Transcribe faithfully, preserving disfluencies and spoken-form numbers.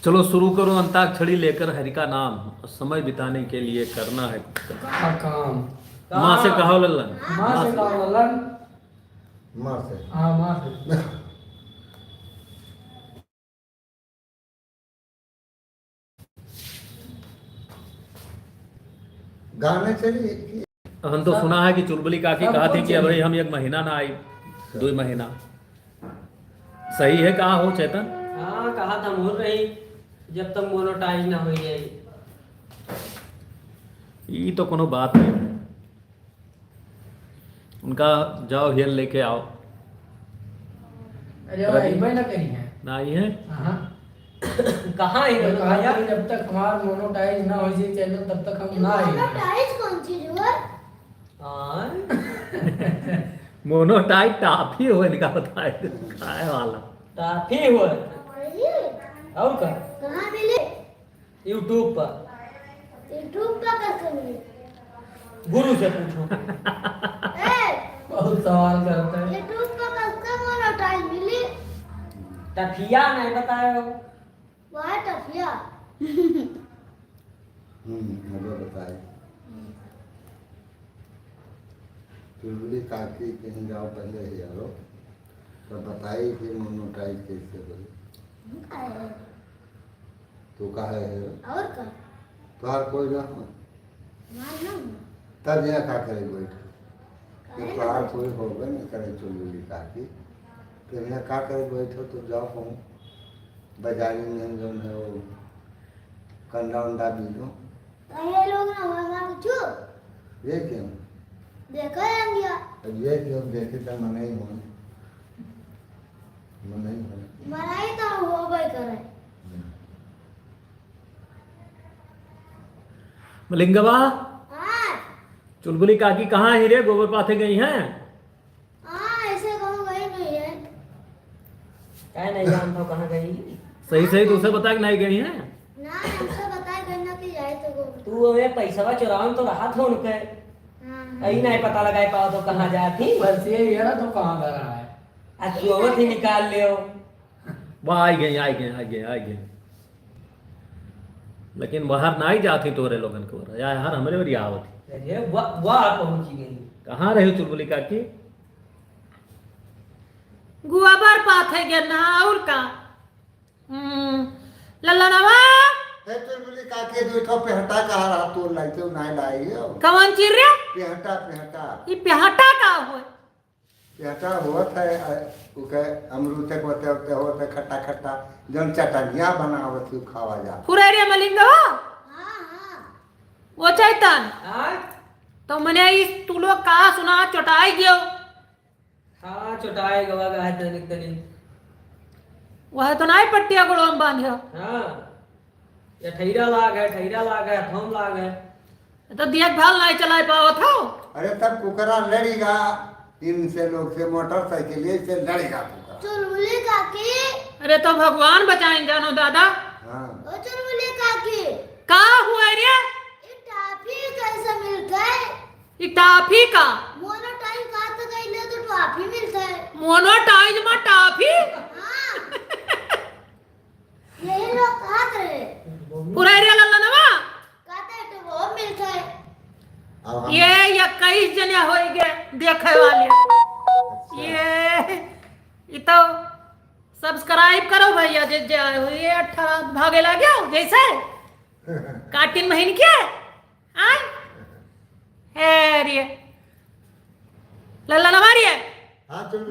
चलो शुरू करो, अंताक्षरी लेकर हरि का नाम, समय बिताने के लिए करना है कुछ काम। का काम? माँ से कहो लल्लन। माँ से कहो लल्लन। माँ से। हाँ, माँ से। गाने चली कि हम तो सब, सुना है कि चुलबुली काकी सब कहा थी कुछ कि चली। अबे हम एक महीना ना आई, दो महीना। सही है, कहा हो चेतन? हाँ, कहा था मोर रही, जब तक मोनोटाइज ना हो जाए। ई तो कोनो बात नहीं है। उनका जाओ हेल लेके आओ। अरे, वो रवि। अइबे ना करी है। ना आई है? हाँ। कहाँ है वो तो कहा भैया? था कि जब तक हमार मोनोटाइज ना हो जाए चैनल, तब तक हम ना आए। मोनोटाइज कौन चीज हुआ? हाँ। मोनोटाइज टाफी हो, इनका बताए, खाए वाला। टाफी हो। वही। और का? कहाँ मिले? YouTube पर। YouTube पर कैसे मिले? गुरु से पूछो। ए! बहुत सवाल करते हैं। YouTube पर कैसे मोनोटाइज मिली? टफिया नहीं बताए हो। वह टफिया। हम्म, मुझे बताए। चुलबुली काकी कहीं जाओ पहले ही यारो, तो बताई कि मोनोटाइज कैसे होई। हम काहे? तू काहे है? और का? तोहार कोई ना हो? हमार ना हो। तब यहाँ का करे बैठ? काहे जब ना तोहार बैठ? कोई होबे नहीं करे चुलबुली काकी, तो यहाँ का करे बैठो? तो जाओ कहूँ बाजारी में जौन है वो कंडा उंडा बीनो। तो ये लोग ना होगा कुछ? ये क्यों? देखो ये इंडिया। अब ये क्यों देखे तो मना ही होने। मना ही होने। मना ही तो होबे करे। हम्म। मलिंगवा, हाँ। चुलबुली काकी कहाँ ही रे? गोबर पाथे गई हैं? हाँ, ऐसे कहूँ गई नहीं है। काहे नहीं जानत हो कहाँ गई? सही सही तो उसे बता के नहीं गई हैं? ना, हमसे बताए गई ना कि जाए तो गोबर। तू अबे पैसवा चुरावन तो रहा था उनके। हाँ, हाँ। अही नहीं पता लगाए पाओ तो कहाँ जात ही? बस ये, ये ना तो कहाँ धरा है। आ चुआवत ही निकाल ले हो। वाह, आई गई, आई गई, आई गई, आई गई। लेकिन बाहर ना ही जाती तोरे लोगन के ओर, या यार हमरे ओर आवत ही। अरे वाह, वाह पहुंची गई। कहाँ रही चुलबुली काकी? गोबर पाथे गे ना, और का? हम्म, ललनवा। हे चुलबुली काकी, दू ठो पेहटा कहा रहा तोर लाइते, उ नाय लाई हो। कवन चीज रे? पेहटा, पेहटा। ई पेहटा का होय? पेहटा होत है, अ, उ के अमरूद के होते, होते, होते खट्टा, खट्टा, जौन चटनिया बनावत ही, उ खावा जा। फुरैरे मलिंगवा? हाँ, हाँ। वो चैतन? हाँ? तो मने इस तू लोग का सुना चोटाई गयो? हाँ, चोटाए गवा गा है तनिक तनिक। वह तो नाई पट्टिया गोड़वा में बांधे हो। हाँ, या ठैरा लाग है, ठैरा लाग है, थम लाग है। तो देखभाल नाई चलाए पावत हो। अरे तब कुकरा लड़ीगा इनसे लोग से, मोटरसाइकिल से लड़ीगा कुकरा। चुलबुली काकी। अरे तो भगवान बचाइन जानो दादा। हाँ। ओ चुलबुली काकी। का हुआ रे? ई टाफी कैसे मिलत है? ई टाफी का? मोनोटाइज का तो कइले तो टाफी मिलत है। मोनोटाइज में टाफी? हाँ। यही लोग कहत रहे। पूरा एरिया लल्लनवा? कहते तो वो मिलत है। अब हम ये इक्कीस जने होइगे देखे वाले। अच्छा। ये, ये तो सब्सक्राइब करो भैया, जे, जे, ये अट्ठा भागे लाग्यो, जैसे काटिन महीन के, आय? हे रे। लल्लनवा रे। हाँ, चल।